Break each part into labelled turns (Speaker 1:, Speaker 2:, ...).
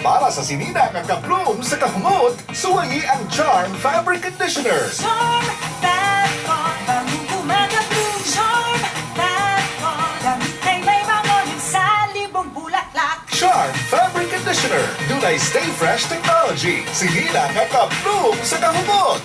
Speaker 1: Para sa sinina nga ka-bloom sa kahumot, suwayi ang Charm Fabric Conditioner.
Speaker 2: Charm Fabcon, bangong gumagabloom. Charm Fabcon, gamit ay may bangonin sa libong bulaklak.
Speaker 1: Charm Fabric Conditioner. Dunay Stay Fresh Technology. Sinina nga ka-bloom sa kahumot.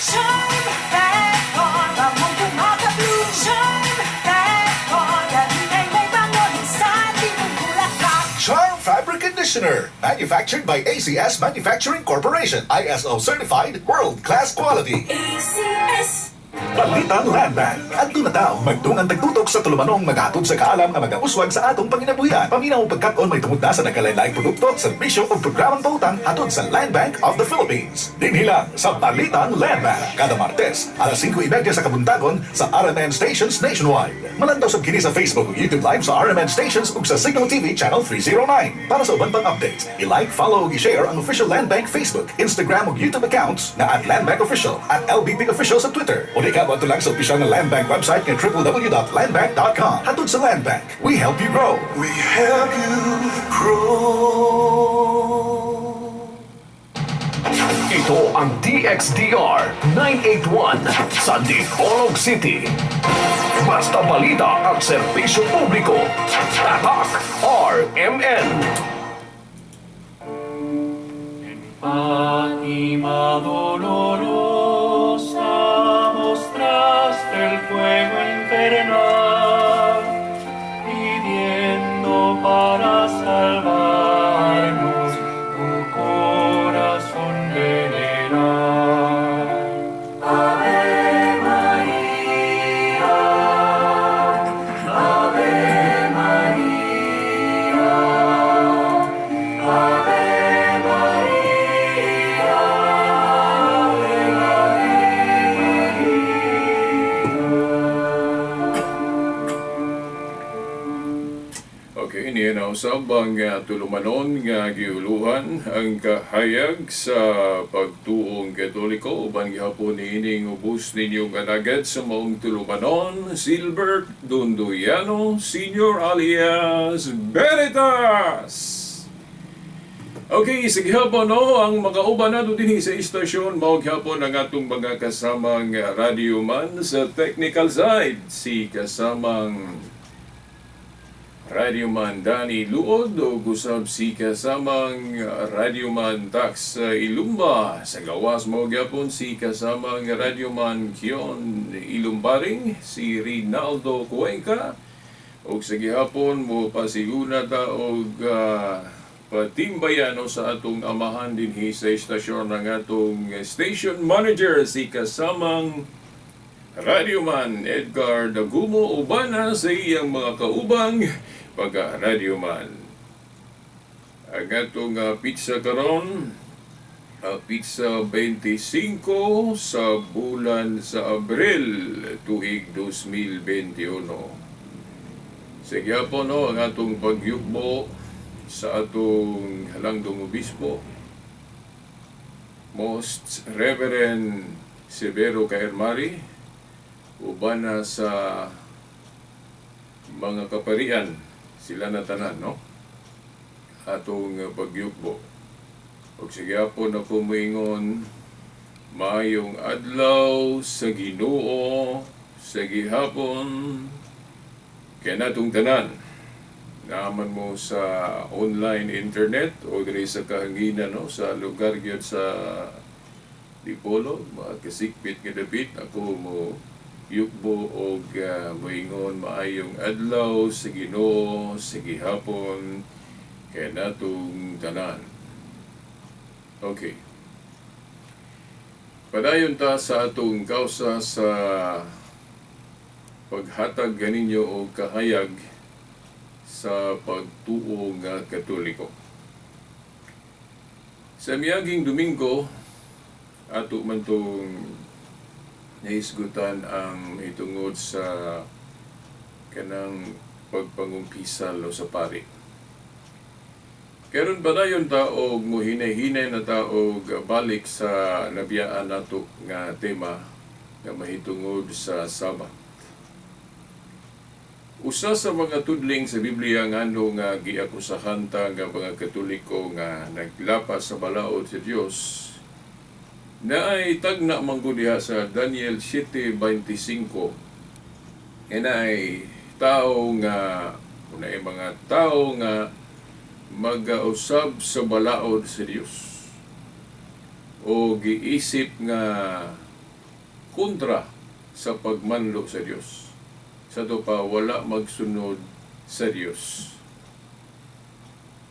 Speaker 2: Charm Fabcon, bangong gumagabloom. Charm Fabcon, gamit ay may bangonin sa libong bulaklak.
Speaker 1: Charm Fabric Conditioner. Manufactured by ACS Manufacturing Corporation. ISO certified, world-class quality.
Speaker 2: ACS.
Speaker 1: Balitang Land Bank. Adto na tao, magtungan tagtutok sa tulumanong maghatod sa kaalam nga magauswag sa atong panginabuhian. Paminaw pagkat-on may tungod na sa nagkalain-laing produkto, serbisyo o programang pautang hatod sa Land Bank of the Philippines. Dinhi lang sa Balitang Land Bank. Kada Martes, alas 5:30 sa kabuntagon sa RMN stations nationwide. Malantaw sab kini sa Facebook ug YouTube Live sa RMN stations ug sa Cignal TV Channel 309. Para sa uban pang updates, i-like, follow ug i-share ang official Land Bank Facebook, Instagram ug YouTube accounts na @LandBankOfficial, @LBPOfficial sa Twitter. O di ka moadto lang sa opisyal nga Land Bank website nga www.landbank.com. Hatod sa Land Bank, we help you grow.
Speaker 3: We help you grow.
Speaker 4: Ito ang DXDR 981 sa Dipolog City. Basta balita at serbisyo publiko. Tatak RMN.
Speaker 5: Fátima dolorosa mostraste el fuego infernal, pidiendo para salvarnos tu corazón venerar.
Speaker 2: Ave María, Ave María, Ave María, Ave, Ave María.
Speaker 6: Okay, niya na usab ang tulumanon nga giuluhan ang kahayag sa pagtuong Katoliko uban gihapon niining ubos ninyong alagad sa maong tulumanon, Silbert Dunduyano Senior alias Veritas. Okay, sige hapon no, ang makauban nato dinhi sa istasyon mao gihapon ang atong mga kasamang radio man sa technical side, si kasamang Radyoman Danny Luod o gusab si kasamang Radyoman Tax Ilumba. Sa gawas mo gyapon si kasamang Radyoman Kion Ilumbaring, si Rinaldo Cuenca. Og sa gihapon mo pasiguna ta og patimbayan no, sa atong amahan dinhi sa istasyon ng atong station manager, si kasamang Radyoman Edgar Dagumo ubana sa iyang mga kaubang pagka-radyoman. Ang atong petsa karon, petsa 25 sa bulan sa Abril, tuig 2021. Sige po no, ang atong pagyugbo sa atong halangdong obispo, Most Reverend Severo Caermari, uban na sa mga kaparian, sila na tanan, no? Atong pagyugbo. Og sige po na muingon, maayong adlaw sa Ginoo sa gihapon kay natong tanan. Naaman mo sa online internet o diri sa kahanginan no, sa lugar gyud sa Dipolog, mga kasikpit nga dapit, ako mo yukbo og moingon maayong adlaw sa Ginoo sa gihapon kay natong tanan. Okay. Padayon ta sa atong kausa sa paghatag ganinyo og kahayag sa pagtuo nga Katoliko. Sa miaging Domingo, ato man tong nahisgutan ang itungod sa kanang pagpangumpisal o sa pari. Karon padayon ta og muhinay-hinay na ta og balik sa nabiyaan nato nga tema nga mahitungod sa Sabat. Usa sa mga tudling sa Biblia ngano nga giakusahan ta nga mga Katoliko nga naglapas sa balaod sa Dios naay tagna man gud diha sa Daniel 7:25 nga naay tao nga naay mga tao nga magausab sa balaod sa Dios o giisip nga kontra sa pagmanlo sa Dios, sa ato pa wala magsunod sa Dios.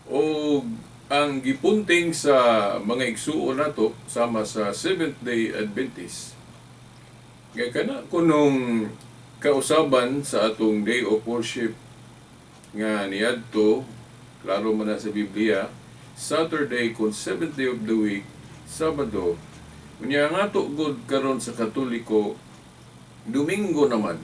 Speaker 6: O ang gipunting sa mga igsuon nato sama sa Seventh Day Adventist nga kana kunong kausaban sa atong day of worship nga niadto, klaro man na sa Biblia, Saturday kung seventh day of the week, Sabado. Unya ang ato gud karon sa Katoliko, Domingo naman.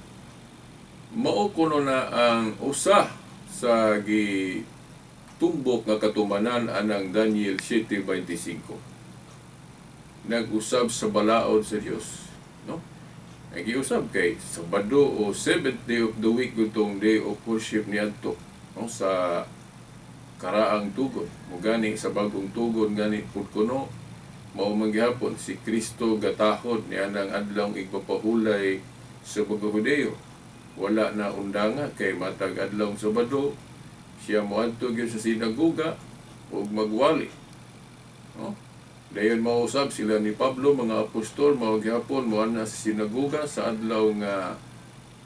Speaker 6: Mao kuno na ang usa sa gitumbok nga katumanan anang Daniel 7:25. Nag-usab sa balaod sa Dios, no? Nag-iusab kay Sabado o seventh day of the week gutong day of worship niadto, no, sa karaang tugon. Mugani sa bagong tugon gani pud kuno mao man gihapon si Kristo gatahod niya ng adlaw igpapahulay sa mga Hudeyo. Wala na undanga kay matag adlaw Sabado siya moadto gyud sa sinagoga ug magwali. No? Dayon mausab sila ni Pablo, mga apostol, mao gihapon moana sa sinagoga sa adlaw nga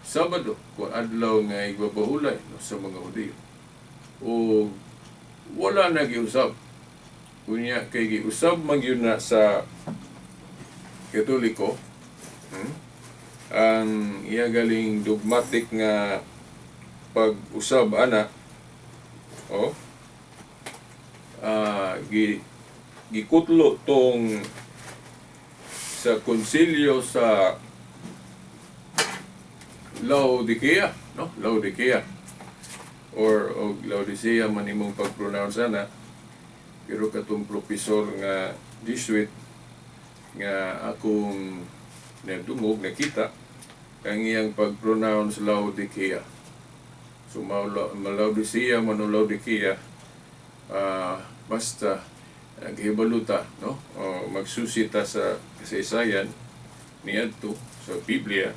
Speaker 6: Sabado, kung adlaw nga igpapahulay, no, sa mga Hudiyo. O wala na giusab. Unya kay giusab man gyud na sa Katoliko, Ang iya galing dogmatic nga pag-usab ana, oh, gikutlo tong sa konsilyo sa Laodicea, no? Laodicea or og Laodicea man imong pag-pronounce ana, pero katong profesor nga Jesuit nga akong nadungog, nakita ang iyang pag-pronounce Laodicea. So Laodicea man o Laodicea, basta ghibaluta, no? O magsusi ta sa kasaysayan niadto sa Biblia.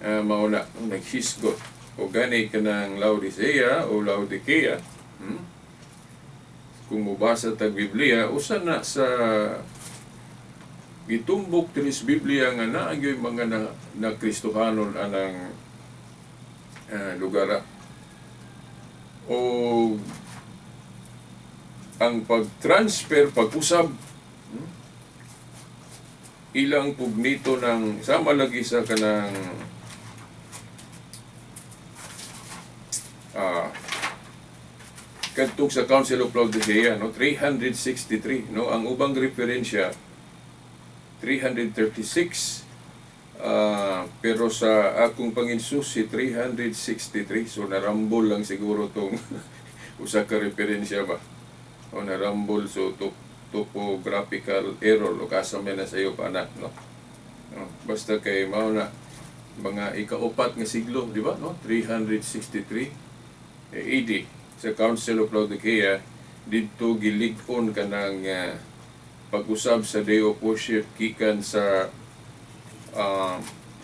Speaker 6: Mao na, no? Naghisgot o gani kanang Laodicea o Laodicea. Kung mobasa tag Biblia, usa na sa gitumbok dinhi sa Biblia nga naa gyud mga na Kristohanon anang lugar. O ang pag-transfer, pag-usab, ilang pugnito ng sama lagi sa kanang kadtong sa Council of Laodicea, no, 363, no, ang ubang referensya 336, pero sa akong panginsusi 363, so narambol lang siguro tong usa ka referensya ba o narambol, so topographical error o kasa man na sa iyo pa na, no? No, basta kay mao na mga ikaupat nga siglo, di ba, no, 363 AD sa Council of Laodicea didto gilig-on kanang pag-usab sa day of worship gikan sa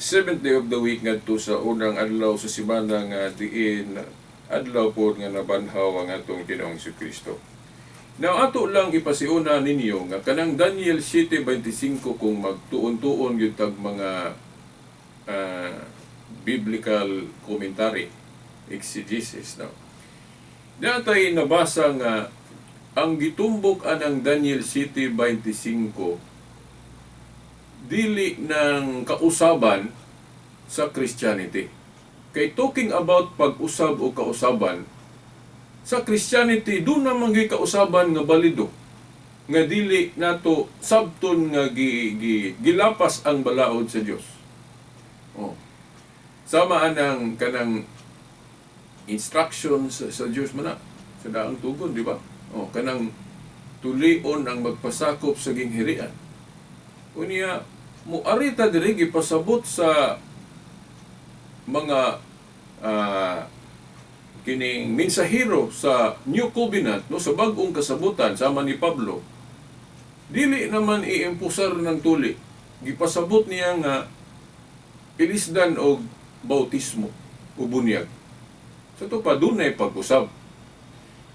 Speaker 6: seventh day of the week ngadto sa unang adlaw sa semana nga diin adlaw pod nga nabanhaw ang atong Ginoong Kristo. Now ato lang ipasiuna ninyo nga kanang Daniel 7:25 kung magtuon-tuon gyud tag mga biblical commentary, exegesis, no. Natay nabasa nga ang gitumbok anang Daniel 7:25 dili ng kausaban sa Christianity. Kay talking about pag-usab o kausaban sa Christianity, doon naman gyud kausaban nga balido nga dili nato sabton nga gilapas ang balaod sa Dios. Oh. Sama anang kanang instructions sa Dios man na sa daang tugon, di ba? Oh, kanang tulion ang magpasakop sa ginghirian. Unya moari ta diri gipasabot sa mga kining mensahero sa New Covenant, no, sa bag-ong kasabutan sama ni Pablo, dili naman iimpusar ng tuli. Gipasabot niya nga ilisdan og bautismo o bunyag. Sa to pa dunay pag-usab.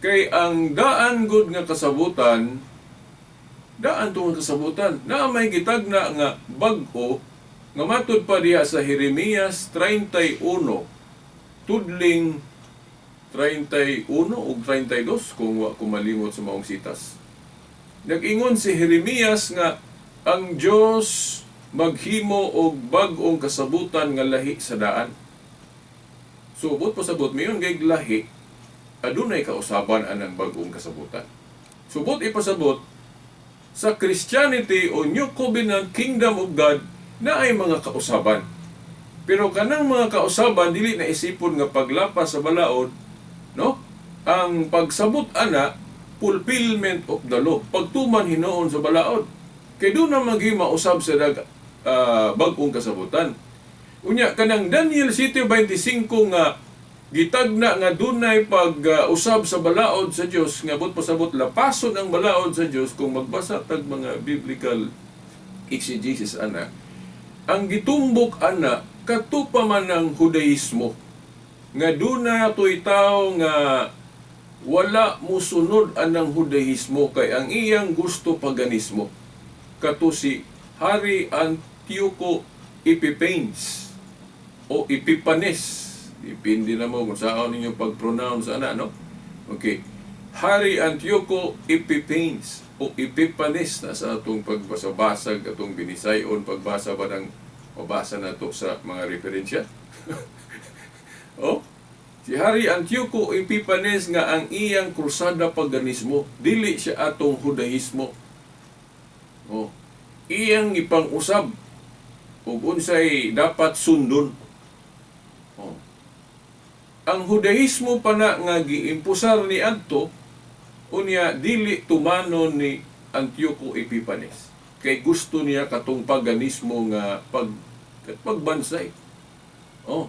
Speaker 6: Kay ang daan gud nga kasabutan, daan to nga kasabutan, naa may gitagna nga bag-o nga matud pa diha sa Jeremias 31 tudling 31 ug 32, kung wa ko malimot sa maong sitas. Nag-ingon si Jeremias nga ang Dios maghimo og bag-ong kasabutan nga lahi sa daan. Subot pasabot mayon kay lahi, adunay kausaban anang bag-ong kasabutan. Subot ipasabot sa Christianity o New Covenant Kingdom of God na ay mga kausaban. Pero kanang mga kausaban dili na isipon nga paglapas sa balaod, no? Ang pagsabot ana, fulfillment of the law, pagtuman hinuon sa balaod. Kay doon na magi mausab sa bag-ong kasabutan. Unya kanang Daniel 7:25 nga gitagna nga dunay pag-usab sa balaod sa Dios, nga but pasabot lapason ang balaod sa Dios, kung magbasa tag mga biblical exegesis ana, ang gitumbok ana kadto pa man ang Judaismo nga duna toy tawo nga wala musunod anang Judaismo kay ang iyang gusto paganismo, kato si Hari Antioco Epiphanes o Epiphanes, depende na mo kung saan ninyo pag-pronounce ana, no? Okay, Hari Antioco Epiphanes o Epiphanes na sa atong pagbasa-basag, atong binisayon pagbasa ba ng mabasa na to sa mga referensya. Oh, si Hari Antioco Epiphanes nga ang iyang krusada paganismo, dili siya atong Judaismo. Oh, iyang ipang-usab ug unsay dapat sundon. Oh. Ang Judaismo pa na nga giimpusar ni adto, unya dili tumanon ni Antioco Epiphanes. Kay gusto niya katong paganismo nga pagbansay. Oh.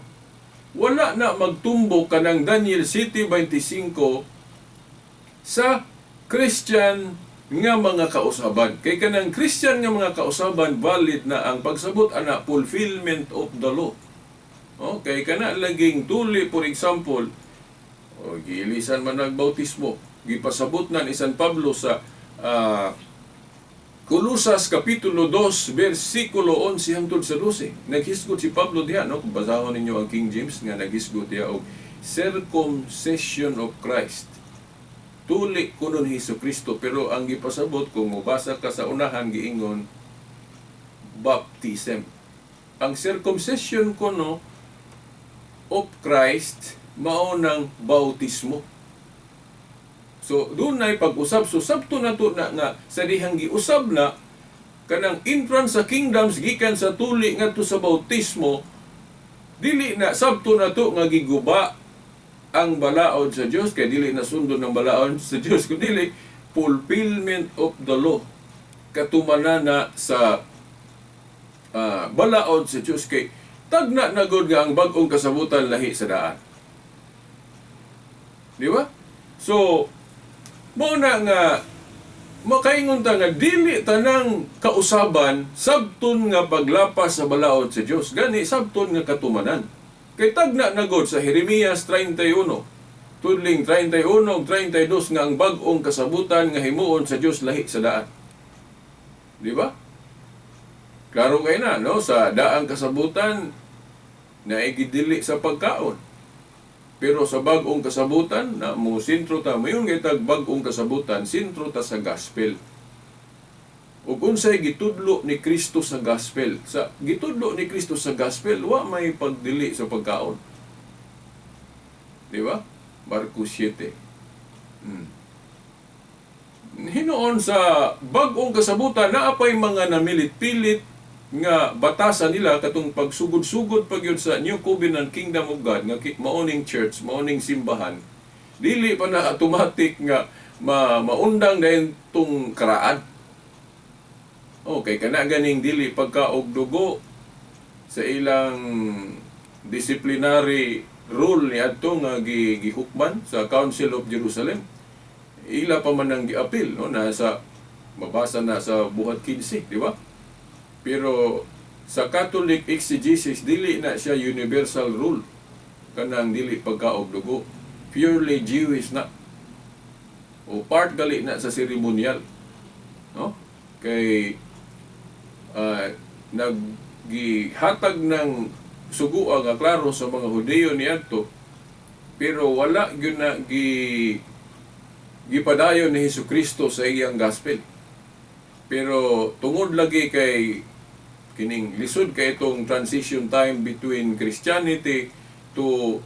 Speaker 6: Wala na magtumbo kanang Daniel 7:25 sa Christian nga mga kausaban. Kay kanang Christian nga mga kausaban, valid na ang pagsabot ana fulfillment of the law. Okay, kana laging tuli, for example, o giilisan man nagbautismo, gipasabot na ni San Pablo sa Kolosas Kapitulo 2, versikulo 11 hangtod sa 12. Naghisgot si Pablo diha, no? Kung basahon ninyo ang King James nga naghisgot diha og circumcision of Christ. Tuli kuno ni Hesus Kristo, pero ang gipasabot, kung mobasa ka sa unahan, giingon baptism. Ang circumcision kuno of Christ mao ng bautismo. So dunay pag-usab, so sabto na to na nga sa dihang giusab na kanang entrance sa kingdoms gikan sa tuli ngadto sa bautismo, dili na sabto na to nga giguba ang balaod sa Dios, kay dili na sundon ng balaod sa Dios kun dili fulfillment of the law, katumanan na sa balaod sa Dios, kay tagna na gud nga ang bag-ong kasabutan lahi sa daan. Di ba? So mao na nga makaingon ta nga dili tanang kausaban sabton nga paglapas sa balaod sa Dios, gani sabton nga katumanan. Kay tagna na gud sa Jeremias 31 tudling 31 ug 32 nga ang bag-ong kasabutan nga himuon sa Dios lahi sa daan. Di ba? Klaro kay na, no? Sa daang kasabutan naigidili sa pagkaon. Pero sa bag-ong kasabutan, na mo sentro ta, mayon kay tag bag-ong kasabutan, sentro ta sa gospel. Ug unsay gitudlo ni Kristo sa gospel? Sa gitudlo ni Kristo sa gospel, wa may pagdili sa pagkaon. Di ba? Marcos 7. Hinuon sa bag-ong kasabutan, naa pay mga namilit-pilit nga batasan nila katong pagsugod-sugod pag yun sa New Covenant Kingdom of God nga maoning church, maoning simbahan, dili pa na automatic nga maundang dayon tong karaan. Okay, kana ganing dili pagkaog dugo sa ilang disciplinary rule ni adto nga gihukman sa Council of Jerusalem. Ila pa man ang giapil, no, na sa mabasa na sa Buhat 15, di ba? Pero sa Catholic exegesis, dili na siya universal rule kanang dili pagkaog dugo. Purely Jewish na. O part gali na sa ceremonial. No? Kay naggihatag ng sugua nga klaro sa mga Hudiyo niadto, pero wala gyud na gipadayon ni Hesukristo sa iyang gospel. Pero tungod lagi kay kining lisod kay itong transition time between Christianity to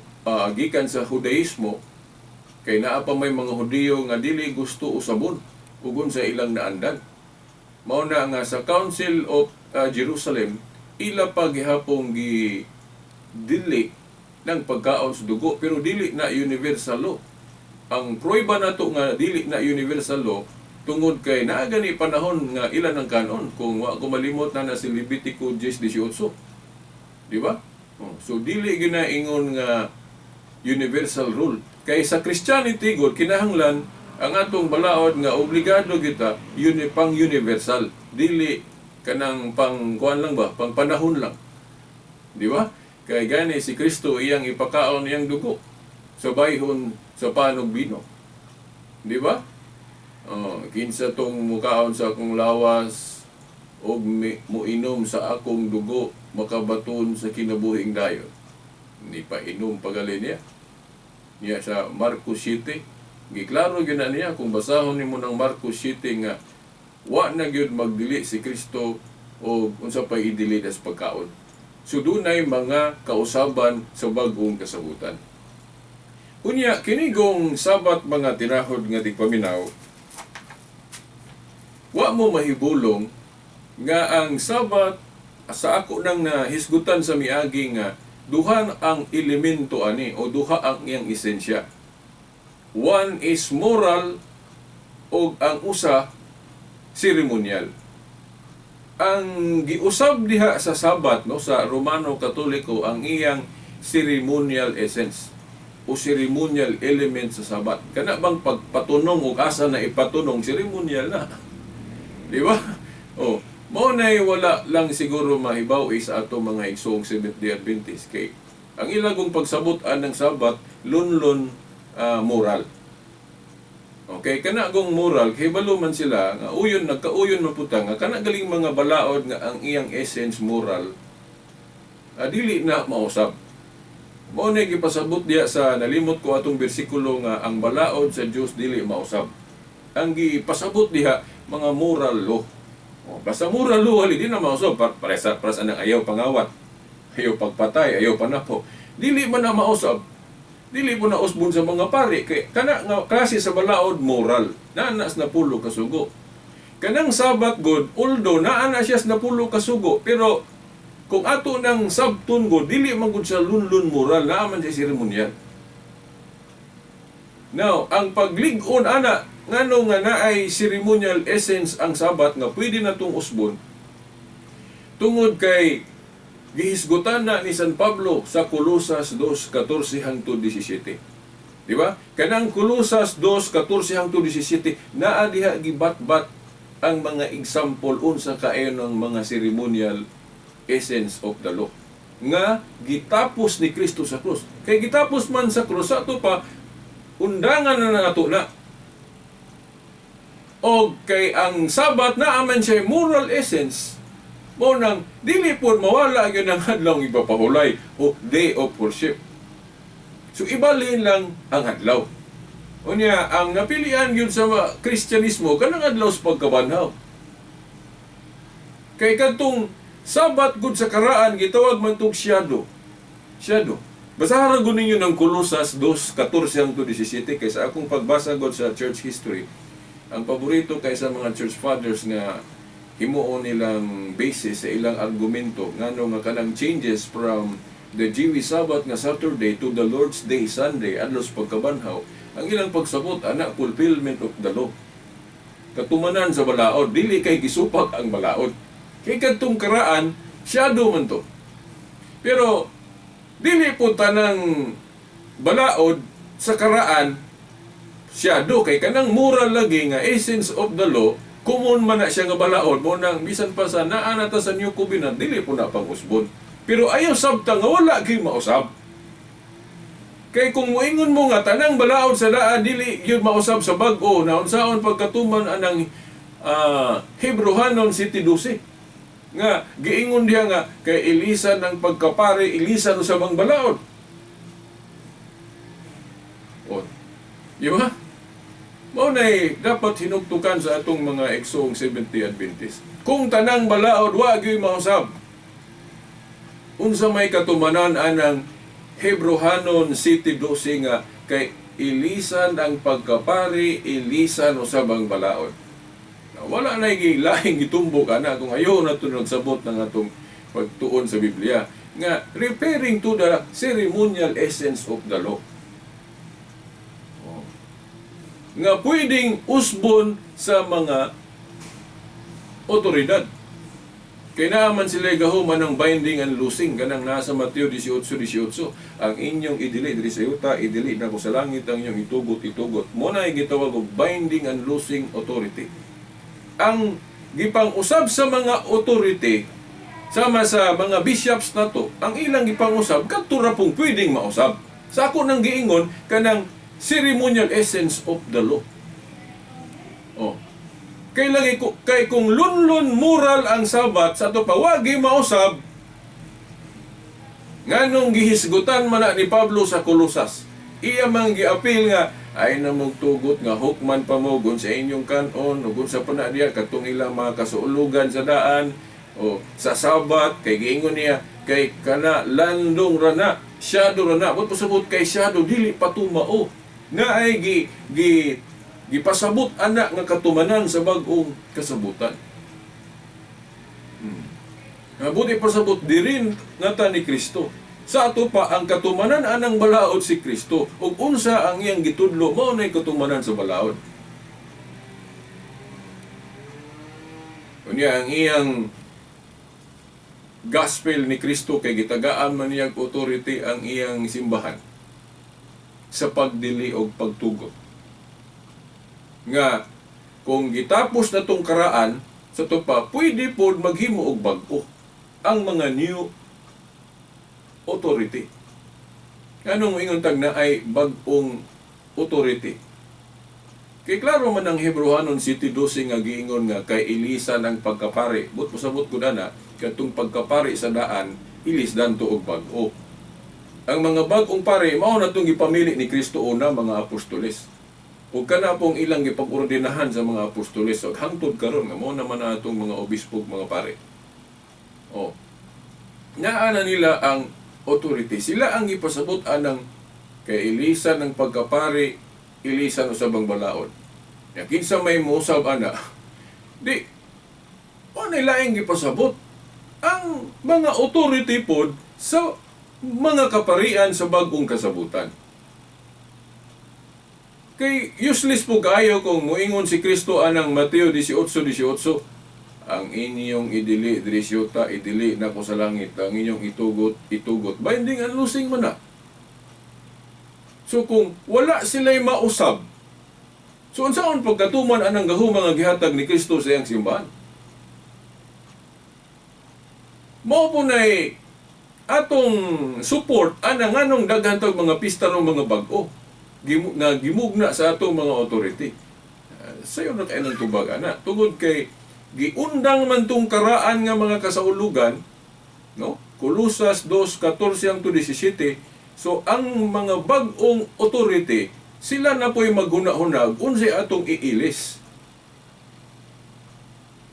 Speaker 6: gikan sa Judaismo, kay naa pa may mga Hudiyo nga dili gusto usabon ugon sa ilang naandan. Mao na nga sa Council of Jerusalem, ila pa gihapong gi dili ng pagkaon sa dugo, pero dili na universal law. Ang prueba nato nga dili na universal law tungod kay naa gani panahon nga ilan ang kanon, kung wa ko malimot na na si Levitico 10:18. Di ba? Oh, so dili gyud na ingon nga universal rule. Kay sa Christianity gud kinahanglan ang atong balaod nga obligado kita uni pang universal, dili kanang pang kuan lang ba, pang panahon lang. Di ba? Kay gani si Kristo iyang ipakaon iyang dugo sa bayhon sa panog bino. Di ba? Oh, kinsa tong mukaon sa akong lawas og muinom sa akong dugo makabaton sa kinabuhing dayon. Ni painom pagali niya. Niya sa Marcos 7, giklaro gyud na niya kung basahon nimo ng Marcos 7 nga wa na gyud magdili si Kristo o unsa pay idili sa pagkaon. So dunay mga kausaban sa bag-ong kasabutan. Unya kinigong Sabat, mga tinahod nga tigpaminaw, wa mo mahibulong nga ang Sabat sa ako nang nahisgutan sa miagi nga duha ang elemento ani o duha ang iyang esensya. One is moral o ang usa ceremonial. Ang giusab diha sa Sabat, no, sa Romano Katoliko, ang iyang ceremonial essence o ceremonial element sa Sabat. Kana bang pagpatunong og asa na ipatunong, ceremonial na. Di ba? Oh, mao nay wala lang siguro mahibaw sa ato mga igsoong Seventh-day Adventist kay ang ilagong pagsabot anang Sabat lunlun moral. Okay, kana gong moral kay balo man sila nga uyon nagkauyon man puta nga kana galing mga balaod nga ang iyang essence moral, dili na mausab. Mao na gipasabot diha sa nalimot ko atong bersikulo nga ang balaod sa Dios dili mausab. Ang gipasabot diha mga moral law. Oh, basta moral law hali di na mausab para sa nang ayaw pangawat, ayaw pagpatay, ayaw panapo. Dili man na mausab. Dili po na usbon sa mga pari kay kana nga klase sa balaod moral. Naa na sa napulo kasugo. Kanang Sabat god, although naa na siya sa napulo kasugo, pero kung ato nang sabton god, dili man gud sa lunlun moral, naa man siya seremonyal. Now, ang paglig-on ana ngano nga naay ceremonial essence ang Sabat nga pwede na tong usbon, tungod kay gihisgutan na ni San Pablo sa Colosas 2:14 hangtod 17. Di ba? Kanang Colosas 2:14 hangtod 17, naa diha gibatbat ang mga example unsa kaayo ng mga ceremonial essence of the law nga gitapos ni Kristo sa krus. Kay gitapos man sa krus, ato pa undangan na nato na. Og kay ang Sabat naa man siya moral essence, mao nang dili pod mawala gyud ang adlaw ipapahulay o day of worship. So ibalhin lang ang adlaw. Unya ang napilian gyud sa Kristyanismo kanang adlaw sa pagkabanhaw. Kay kadtong Sabat gud sa karaan gitawag man tog shadow. Shadow. Basahan gud ninyo ng Colosas 2:14 hangtod 17 kay sa akong pagbasa gud sa church history, ang paborito kay sa mga church fathers nga himuon nilang basis sa ilang argumento ngano nga kanang changes from the Jewish Sabbath nga Saturday to the Lord's Day Sunday, adlaw sa pagkabanhaw, ang ilang pagsabot ana fulfillment of the law, katumanan sa balaod, dili kay gisupak ang balaod. Kay kadtong karaan shadow man to, pero dili po tanang balaod sa karaan syado kay kanang moral lagi nga essence of the law, common man na siya nga balaod mo nang bisan pa sa naa na ta sa New Covenant, dili po na pang-usbon. Pero ayaw sabta nga wala gyud mausab. Kay kung moingon mo nga tanang balaod sa daan dili gyud mausab sa bag-o, na unsaon pagkatuman anang Hebrohanon 7:12 nga giingon diha nga kay ilisan ang pagkapare, ilisan usab ang balaod. O, di ba? Mao nay dapat hinugtukan sa atong mga igsoong Seventh-day Adventist. Kung tanang balaod wa gyud mausab, unsa may katumanan anang Hebrohanon 7:12 nga kay ilisan ang pagkapari, ilisan usab ang balaod? Na wala na laing gitumbok ana kung ayaw na ito nagsabot ng atong pagtuon sa Biblia nga referring to the ceremonial essence of the law. Oh. Nga pwedeng usbon sa mga otoridad. Kay naa man sila gahuman ng binding and loosing kanang nasa Mateo 18:18, ang inyong idili diri sa yuta, idili na ko sa langit, ang inyong itugot, itugot. Mo na gitawag og binding and loosing authority. Ang gipang-usab sa mga authority sama sa mga bishops nato, ang ilang gipang-usab kadto ra pong pwedeng mausab. Sa ako nang giingon kanang ceremonial essence of the law. Oh. Kay lagi ko kay kung lunlun moral ang Sabat sa ato pa wagi mausab, nganong gihisgutan man na ni Pablo sa Kolosas? Iya mang giapil nga ay na tugot nga hukman pa mo gun sa inyong kanon ug sa pa na diya katong ilang mga kasuulugan sa daan o sa Sabat, kay giingon niya kay kana landong rana, syado rana, but pasabot kay syado dili pa tumao nga ay gi gi gipasabot ana nga katumanan sa bag-ong kasabutan. Nga pasabot dirin nata ni Kristo. Sa ato pa ang katumanan anang balaod si Kristo ug unsa ang iyang gitudlo, mao nay katumanan sa balaod. Unya ang iyang gospel ni Kristo kay gitagaan man niyang authority ang iyang simbahan sa pagdili og pagtugot. Nga kung gitapos na tong karaan sa to pa, pwede pod maghimo og bag-o ang mga new authority. Anong ingon tag na ay bag-ong authority? Kay klaro man ang Hebrohanon 7:12 nga giingon nga kay ilisan ang pagkapari. But pasabot ko na katong pagkapari sa daan ilis danto og bag-o. Ang mga bag-ong pare mao na tong gipamili ni Kristo una, mga apostoles. Ug kana pong ilang gipag-ordinahan sa mga apostoles ug hangtod karon nga mao naman na atong mga obispo ug mga pare. Oh. Naa na nila ang authority. Sila ang gipasabot anang kay ilisan ang pagkapari, ilisan usab ang balaod. Ya kinsa may mousab ana, di o laing gipasabot ang mga authority pod sa mga kaparian sa bag-ong kasabutan. Kay useless po kaayo kung moingon si Kristo anang Mateo 18:18, ang inyong idili diri sa yuta, idili nako sa langit, ang inyong itugot, itugot. Binding and loosing man na. So kung wala sila'y mausab, so unsaon pagkatuman anang gahuma nga gihatag ni Kristo sa iyang simbahan? Mao po na'y atong support ana nganong daghan tag mga pista ng mga bag-o nga gimugna sa atong mga authority. Sayo na kay ng tubag ana tungod kay giundang man tong karaan nga mga kasaulugan, no? Kolosas 2:14 hangtod 17. So ang mga bag-ong authority sila na po'y maghuna-hunag unsay atong iilis.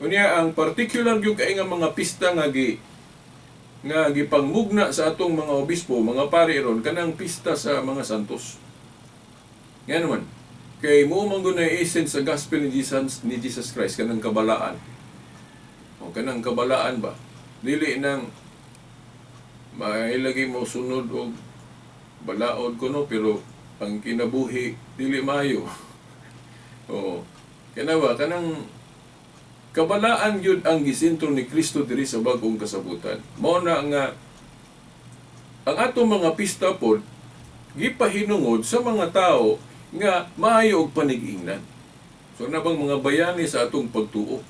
Speaker 6: Unya ang particular gyud kay nga mga pista nga gipangmugna sa atong mga obispo, mga pari ron, kanang pista sa mga santos. Nga naman, kay mo man gud na essence sa gospel ni Jesus Christ kanang kabalaan. O kanang kabalaan ba? Dili nang mailagi mo sunod og balaod kuno pero ang kinabuhi dili maayo. O kana ba kanang kabalaan gyud ang gisentro ni Kristo diri sa bag-ong kasabutan. Mao na nga ang atong mga pista pod Gipahinungod sa mga tao nga maayo og panig-ingnan. So na bang mga bayani sa atong pagtuo.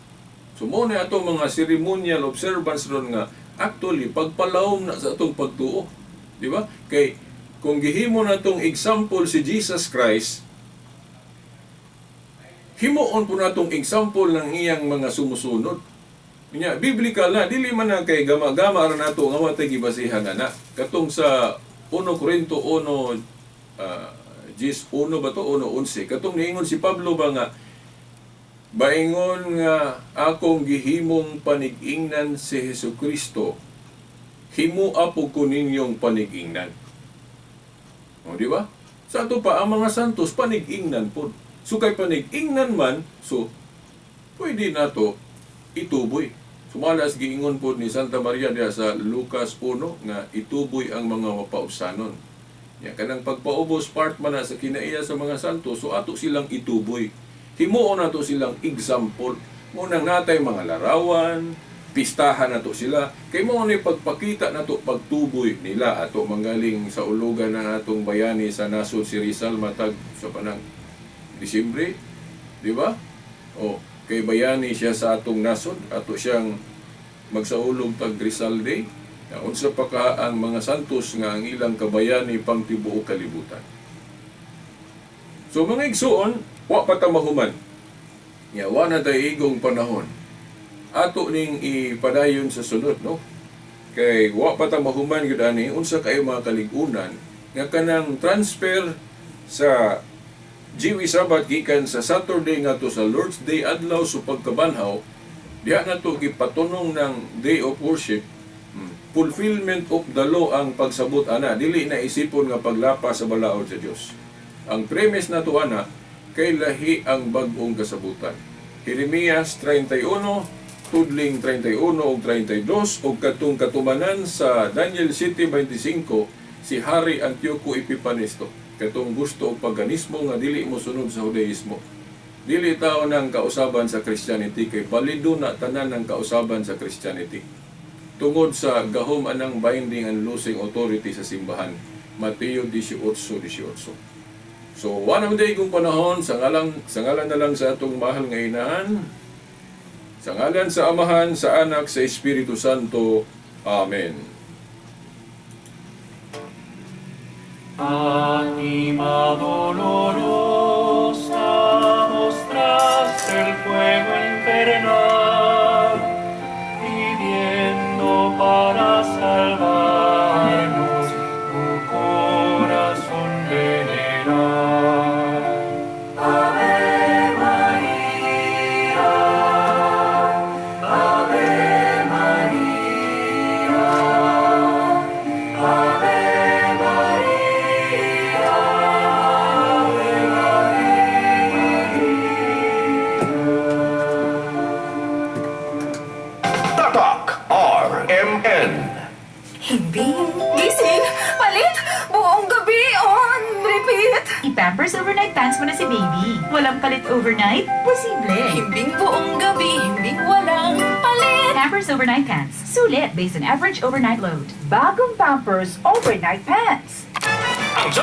Speaker 6: So mao na atong mga ceremonial observance ron nga actually pagpalawom na sa atong pagtuo. Di ba? Kay kung gihimo natong example si Jesus Christ, himuon po natong example ng iyang mga sumusunod. Nya, biblical na, dili man na kay gama-gama ra nato nga wa tay gibasihan ana. Katong sa 1 Corinto 1 10:1 ba to, 1:11, katong niingon si Pablo ba nga baingon nga akong gihimong panig-ingnan si Hesukristo, himua po ko ninyong panig-ingnan. O, di ba? Sa ato pa, ang mga santos panig-ingnan po. So kay panig-ingnan man, so pwede nato ituboy. Sumalas giingon po ni Santa Maria diha sa Lucas 1 nga ituboy ang mga mapaubsanon. Ya, kanang pagpaubos part man na sa kinaiya sa mga santo, so ato silang ituboy. Himuon nato silang example. Munang natay mga larawan, pistahan nato sila. Kay mo ni pagpakita nato pagtuboy nila ato manggaling sa ulugan na atong bayani sa nasod si Rizal matag sa panang Disyembre, di ba? O, kay bayani siya sa atong nasod, ato siyang magsaulog tag Rizal Day. Na unsa pa ka ang mga santos nga ang ilang kabayani pang tibuok kalibutan. So mga igsuon, wa pa ta mahuman. Nya wa na tay igong panahon. Ato ning ipadayon sa sunod, no? Kay wa pa ta mahuman gyud ani unsa kayo mga kalig-unan nga kanang transfer sa Jewish Sabbath gikan sa Saturday ngadto sa Lord's Day adlaw sa pagkabanhaw, diha na to gipatunong ng day of worship. Fulfillment of the law ang pagsabot ana, dili na isipon nga paglapas sa balaod sa Dios. Ang premise nato ana kay lahi ang bag-ong kasabutan. Jeremias 31 tudling 31 ug 32 ug katong katumanan sa Daniel 7:25 si Hari Antioco Epifanes to, katong gusto og paganismo nga dili mo sunod sa Judaismo. Dili tao nang kausaban sa Christianity kay balido na tanan ng kausaban sa Christianity. Tungod sa gahom anang binding and loosing authority sa simbahan. Mateo 18:18. So, one of the kung panahon, sa ngalan na lang sa atong mahal nga inahan, sa ngalan sa Amahan, sa Anak, sa Espiritu Santo. Amen.
Speaker 5: Anima dolorosa, mostraste el fuego infernal, pidiendo para salvarnos tu corazón veneral.
Speaker 2: Ave Maria, Ave Maria, Ave Maria, Ave Maria.
Speaker 4: Tatak RMN.
Speaker 3: Himbing, gising, palit, buong gabi on repeat.
Speaker 7: I-Pampers Overnight Pants mo na si baby. Walang palit overnight? Posible.
Speaker 3: Himbing buong gabi, himbing walang palit.
Speaker 7: Pampers Overnight Pants. Sulit based on average overnight load.
Speaker 8: Bagong Pampers Overnight Pants.